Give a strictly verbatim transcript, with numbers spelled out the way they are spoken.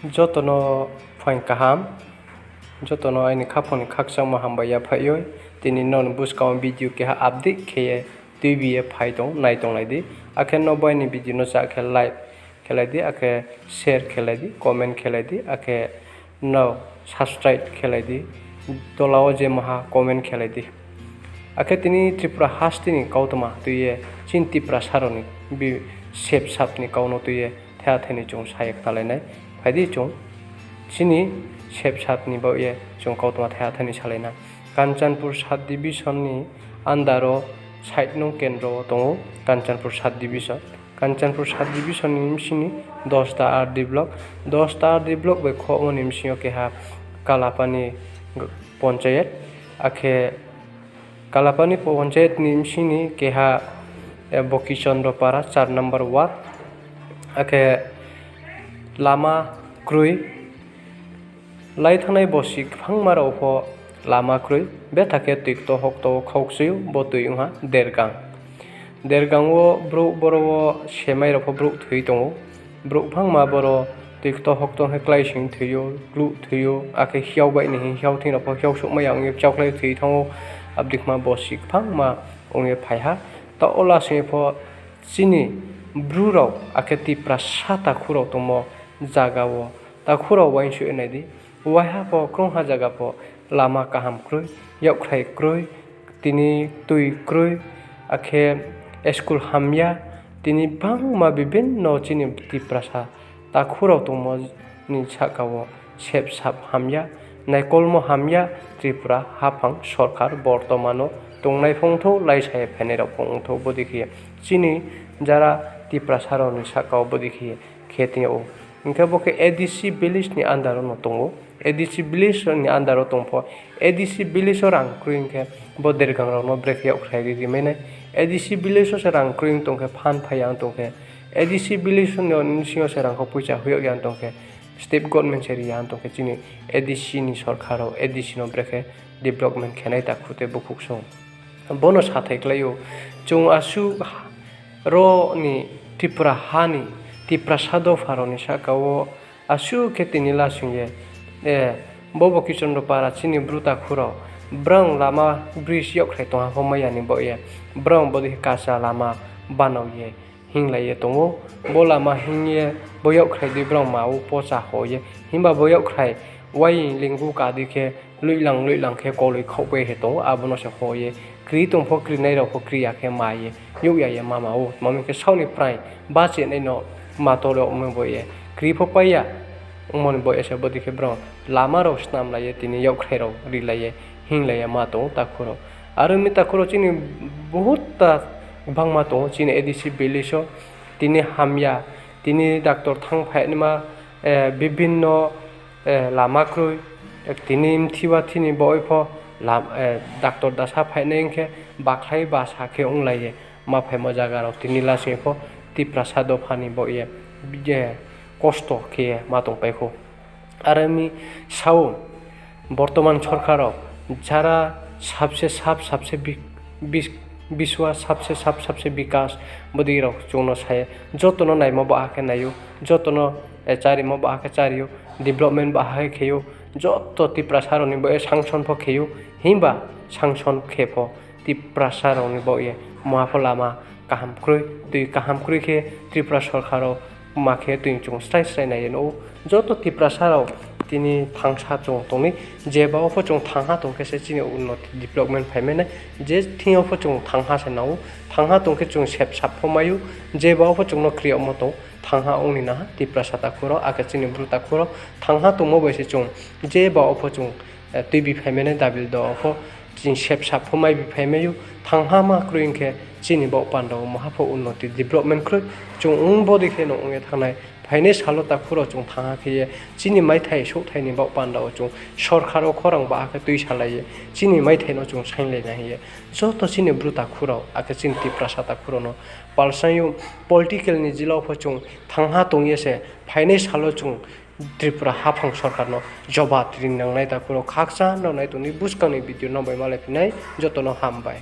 Joto no phaing kaham, joto no aini khaphang ni khakchangmo hambai yaphaih ou. Tini nrao ni buskang wo video keha update khe ye tuibi ye phai tong, nai tonglai di. Akhe nrao bo aini video no cha khe like khelai di, akhe share khelai di, comment khelai di, akhe nrao subscribe khelai di. Tola wo je maha comment khelai di. Akhe tini Tripura hasti ni kautma tui ye, chini Tiprasa rao ni bi-, sepsap ni kau no tui ye, thaiha thai ni chung sa ye ktalai nai. Phai di chung, chini sepsap ni baoh ye chung kautma thaiha thai ni salai na. Kanchanpur sub division ni under wo side nung kendro wo tong ou Kanchanpur sub division. Kanchanpur sub division ni bsing ni Dasda R D block. Dasda R D block bai khohmo ni bsing yo keha Kalapani panchayat, akhe Kalapani panchayat ni bsing ni keha, eh, Bokichondro para char number ward, akhe lama kroi, lai thanngnai bosi kphangma rao pho lama kroi, betha khe tui kto hokto wo khaukchui ou, bo tui ong ha Dergang. Dergang wo brouh boro wo semai rao pho brouh thoi tong ou. Brouh kphangma boro tui kto hokto khe kláising thoi ou, kluh thoi ou, akhe hiao bai ni hing hiao thing rao pho hiao souhmai ya ong ye kchaukhlai thoi thanng ou, abdikma bosi kphangma ong ye phai ha. Taoh wo lasing ye pho chini Bru rao akhe Tiprasa takhu rao tongmo zaga wo takhu rao uaingsouh ye nai di. Waiha pho krungha zaga pho lama kaham kroi, yakkhrai kroi, tini tui kroi, akhe school hamya, tini bangma bibinno chini Tiprasa takhu rao tongmo ni sahka wo sepsap hamya, naikolmo hamya, Tripura haphang sorkar bortoman wo tongnai phongthou, laisa ye phainai rao phongthou, bodei khe ye chini jara Tiprasa rao ni sahka wo bodei khe ye khe tong yag ou. Hing khe bo khe A D C village ni under wo no tong ou. A D C village ni under wo tong pho, A D C village wo rang kroi hing khe bo Dergang rao no brekhe yakkhrai ri rimai nai. A D C village wo se rang kroi ong tong khe, phan phai ya ong tong khe, A D C village ni bsing yo se rang kho poicha hoih yag ya ong tong khe, state government se ri ya ong tong khe, chini A D C ni sorkar rao A D C no brekhe development khe nai takhu tei bukhuk song. Bo no sathai klái ou, chung asuh ro ni Tripura ha ni Tiprasa dopha rao ni sahka wo asuh khe tini lasing ye, eh, bo Bokichondro para chini Bru takhu rao, brang lama bridge yakkhrai tongha pho mai ya ni baoh ye, brang bodei khe kacha lama banao ye hinglai ye tong ou. Bo lama hing ye bo yakkhrai dei brang ma wo pocha ho ye. Himba bo yakkhrai uaing linggu ka dei khe loihlang loihlang khe koloi khaoh bai se tong ou, abo no se ho ye. Kri tong pho krinai rao pho kri ya khe ma ye, youh ya ye ma ma ou. Tma hing khe saoh ni praing bachehnai no ma toro ongmo baoh ye. Kri pho pai ya ongmo ni baoh ye se bodei khe brang lama rao snamlai ye, tini yakkhrai rao rilai ye, hinglai ye ma tong ou takhu rao. Aro mi takhu rao chini bohut ta gbangma tong ou, chini A D C village wo tini hamya, tini doctor thanng phainaima, eh, bibinno, eh, lama kroi, eh, tini mthi wa thini baoh ye pho la-, eh, doctor dasa phainai hing khe bakhlai basa khe onglai ye ma phaimo zaga rao tini lasing ye pho Tiprasa dopha ni baoh ye, eh, kosto khe ye ma tongpai khou. Aro mi sao, bortoman sorkar rao jara sabse sab, sabse bi-, bis-, biswas, sabse sab, sabse bikas, bodei rao chung no sa ye, joto no naimo baha khe nai ou, joto no, eh, charimo baha khe chari ou, development baha khe khe ou, joto Tiprasa rao ni baoh ye sanction pho khe ou, himba sanction khe pho Tiprasa rao ni baoh ye maha pho lama kaham kroi, tui kaham kroi khe Tripura sorkar rao ma khe tui chung srai srai nai ye nuh ou. Joto Tiprasa rao tini thangsa chung tong ni, jeba wo pho chung thangha tong khe se chini unnoti development phaimai nai, je thing yo pho chung thangha se nang ou, thangha tong khe chung sepsap pho mai ou, jeba wo pho chung no kri yagmo tong, thangha ong ni naha Tiprasa takhu rao, akhe chini Bru takhu rao, thangha tongmo bai se chung jeba wo pho chung, eh, tuibi phaimai nai, dabil da wo pho chini sepsap pho maibi phaimai ou, thangha ma kroi hing khe chini baoh panda wo maha pho unnoti development kroi, chung ong bodei khe no ong ye thanng nai, phainai sal wo takhu rao chung thangha khe ye, chini maithai souhthai ni baoh panda wo chung sorkar wo khorang baha khe tuisalai ye, chini maithai no chung sainglai nai hing ye, joto chini Bru takhu rao, akhe chini Tiprasa takhu rao no palsang ou, political ni jila wo pho chung thangha tong ye se, phainai sal wo chung Tripura haphang sorkar no jobab rinang nai takhu rao khakchang no nai tong di, buskang ni video no bai malai phi nai, joto no hambai.